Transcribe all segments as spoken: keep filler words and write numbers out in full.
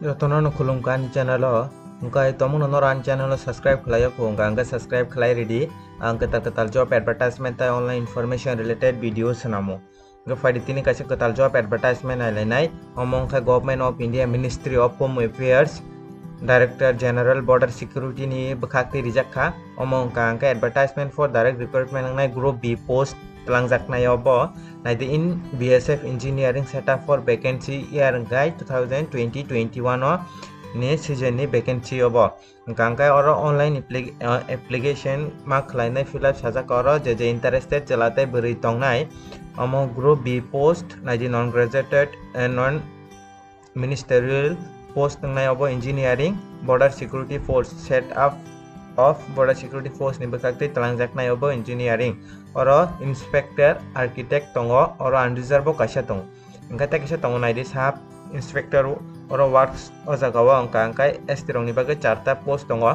Jotono no khulumkha ani channel o. Hwnkhe tomungno noro ani channel o subscribe khlai ya kho, hwnkha hwnkhe subscribe khlai ridi. Ang kwtal kwtal job advertisement tei online information related video swnamo. Hwnkhe phaidi tini kaisa kwtal job advertisement nailainai. Omo wngkha Government of India, Ministry of Home Affairs, Director General Border Security ni bwkhak twi rijak kha. Omo wngkha hwnkhe advertisement for direct recruitment wngnai group B post twlangjaknai obo. Naidi in B S F engineering setup for vacancy year wngkha two thousand twenty twenty-one o ni season ni vacancy obo. Hwnkha hwnkhe oro online appli-, uh, application ma khlainai fill up sajak oro je je interested chwla tei bwrwi tongnai. Omo group B post naidi non graduated, uh, non ministerial post wngnai obo engineering, border security force, set up of border security force ni bwkhak twi twlangjaknai obo engineering. Oro inspector, architect tongo, oro unreserved bo kaisa tongo. Hwnkhe tei kisa tongo naidi sub inspector, oro works o jaga o wngkha hwnkhe S T rok ni bagwi charta post tongo.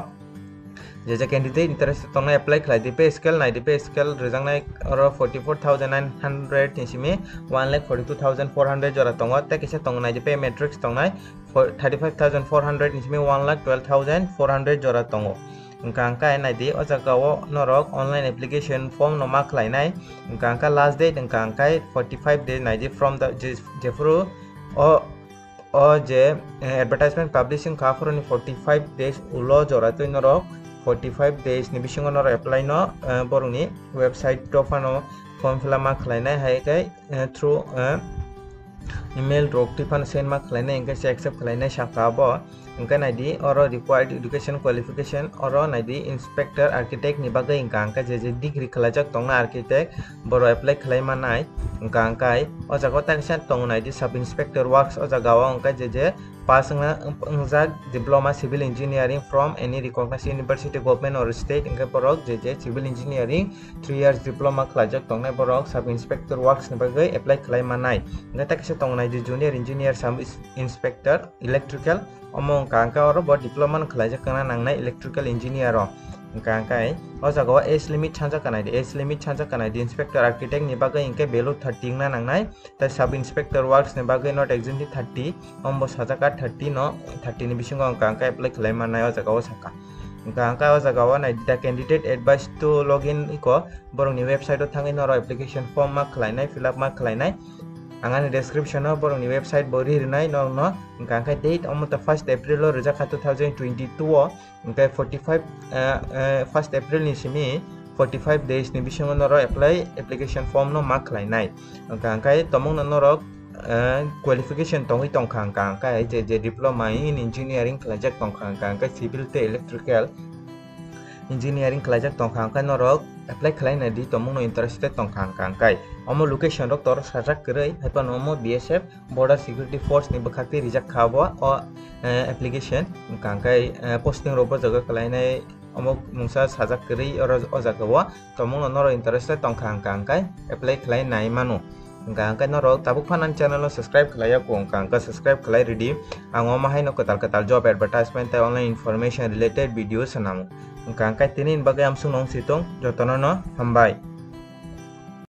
Je je candidate interested tongnai apply khlai di, pay scale nai di, pay scale rwjaknai oro forty four thousand nine hundred ni simi one lakh forty two thousand four hundred jora tongo, tei kisa tongo nai di pay matrix tongnai thirty five thousand four hundred ni simi one lakh twelve thousand four hundred jora tongo. Hwnkha hwnkhe nai di o jaga o norok online application form no ma khlainai, hwnkha hwnkhe last date hwnkha hwnkhe forty five days nai di from the je-, jephuru o o je, eh, advertisement publishing kha phuruni forty five days ulo jora twi norok forty five days ni bisingo norok apply no, eh, borokni website o phano form fill up ma khlainai, hai khe, eh, through, eh, email rok twi phano send ma khlainai, hwnkhe se accept khlainai sakha abo. Hwnkhe nai di oro required education qualification, oro nai di inspector architect ni bagwi hwnkha hwnkhe je je degree khlaijak tongna architect, borok apply khlai manai. Hwnkha hwnkhe o jaga o takisa tongo nai di sub inspector works, o jaga o hwnkhe je je pass wngna wngjak diploma civil engineering from any recognized university, government or state, hwnkhe borok je je civil engineering three years diploma khlaijak tongnai borok sub inspector works ni bagwi apply khlai manai. Hwnkhe takisa tongo nai di junior engineer sub inspector electrical, omo hwnkha hwnkhe oro bo diploma no khlaijak kana nangnai electrical engineer o. Hwnkha hwnkhe o jaga o age limit sanjak kanai di, age limit sanjak kanai di inspector architect ni bagwi hwnkhe below thirty wngna nangnai, tei sub inspector works ni bagwi not exceeding thirty, omo bo sajak kha thirty no, thirty ni bisingo hwnkha hwnkhe apply khlai mannai o jaga o sakha. Hwnkha hwnkhe o jaga o nai di the candidate advised to log in iko, borokni website o thangwi norok application form ma khlainai, fill up ma khlainai. Ang ani description o borokni website bo ri rwnai norokno. Hwnkha hwnkhe date omo to first April o rijak kha two thousand twenty-two o, hwnkhe forty five, eh, eh, first April ni simi forty five days ni bisingo norok apply, application form no ma khlainai. Hwnkha hwnkhe tomungno norok, eh, qualification tongwi tongkha hwnkha hwnkhe je je diploma in engineering khlaijak tongkha hwnkha hwnkhe civil tei electrical engineering khlaijak tongkha hwnkhe norok apply khlainai di tomungno interested tongkha hwnkha hwnkhe omo location rok toro sajak kwrwi haiphano omo B S F border security force ni bwkhak twi rijak kha bo o, eh, application hwnkha hwnkhe, eh, posting rok bo jaga khlainai omo mungsa sajak kwrwi oro o jaga o tomungno norok interested tongkha hwnkha hwnkhe apply khlai nai mano. Hwnkha hwnkhe norok tabuk phano ani channel o subscribe khlai ya kho hwnkha hwnkhe subscribe khlai ridi. Ang omo haino kwtal kwtal job advertisement tei online information related video swnamo. Hwnkha hwnkhe tini ni bagwi amsukno wng si tong, jotono no hambai.